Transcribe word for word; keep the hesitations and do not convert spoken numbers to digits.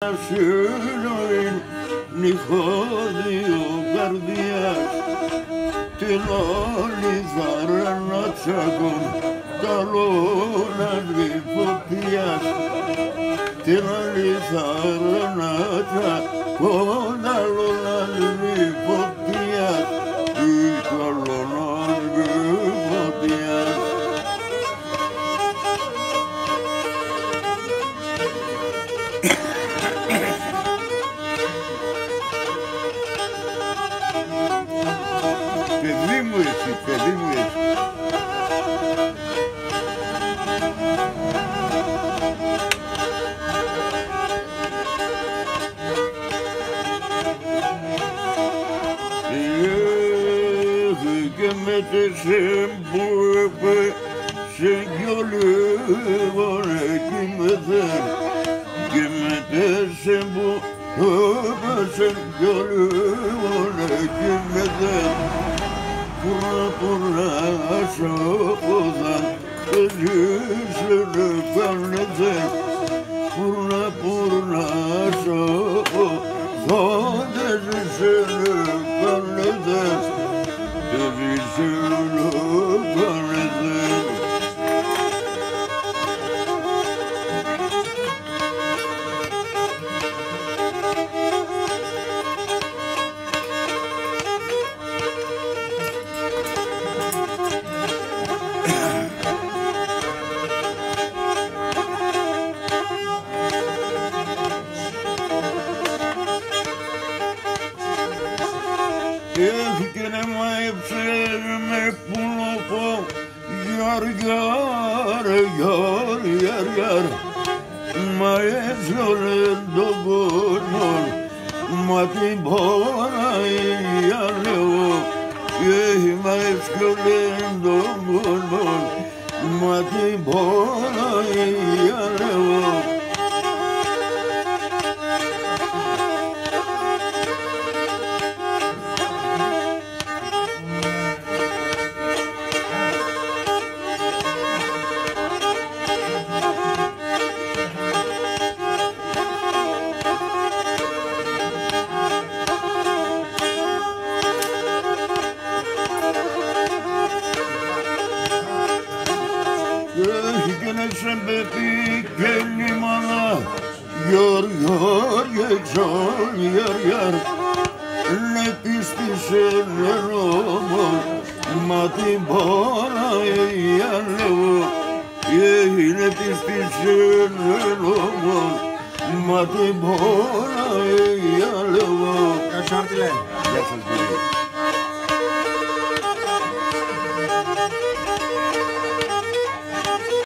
Σ' ίνο ην' η χώδη ο καρδιάς, την όλη θαρανάτσ' ακόν ταλόν άλ' η φωτιάς, την όλη θαρανάτσ' ακόν ταλόν άλ' η φωτιάς, ν' ταλόν άλ' η φωτιάς. Παιδί μου εσύ, παιδί μου εσύ. Εχ, και μετέσεν που έπεσεν κι ολίγον εκοιμέθεν, και μετέσεν που έπεσεν κι ολίγον εκοιμέθεν, πουρνά, πουρνά σ' οκοθάν τεζίσεν επανέθεν, πουρνά, πουρνά σ' οκοθάν τεζίσεν επανέθεν, τεζίσεν επανέθεν. Εχ, και εμαέτσεν με πουλοπόν, γιαρ, γιαρ, γιαρ, γιαρ, γιαρ. Μαέτσολεν τον κόσμον, μα 'τ' εμπόραν ι' ανεβώ. Εχ, μαέτσολεν τον κόσμον, μα 'τ' εμπόραν ι' ανεβώ. Κι εχ, και εσέν, πέπη, και η μάνα, γιαρ, γιαρ, γιαρ, γιαρ, γιαρ. Νέπεις τίσεν ελόμον, μα 'τ' εμπόραν ι' ανεβώ. Εχ, νέπεις τίσεν ελόμον, μα 'τ' εμπόραν ι' ανεβώ. Γεια σου, Артиле. Γεια σας, παιδί.